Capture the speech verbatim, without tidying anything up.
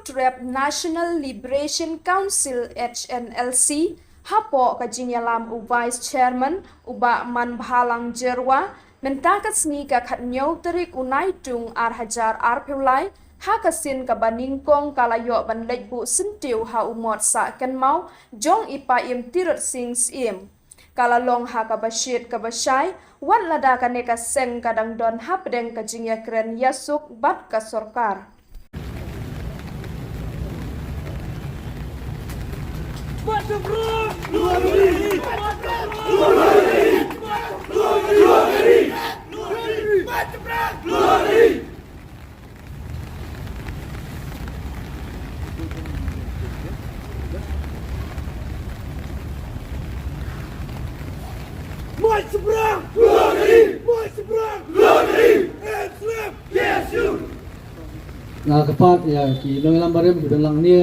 Trep National Liberation Council, H N L C, hapoh ka jingïalam u Vice Chairman, u Bah Manbhalang Jyrwa, mynta ka sngi ka khatnïew tarik u Naitung ar hajar arphew lai, ha ka sien kaba nyngkong ka la ïoh ban leit buh syntiew ha u mot sah kynmaw jong i Pa Im Tirot Sing Syiem. Ka la long ha kaba shit kaba shai, wat lada kane ka seng ka dang don hapdeng ka jingïakren ïasuk bad ka sorkar. Mai seberang! Keluar dari! Mai seberang! Keluar dari! Islam! K S U! Nga kyrpad ïa ki nongïalam barim ki ban lang ne.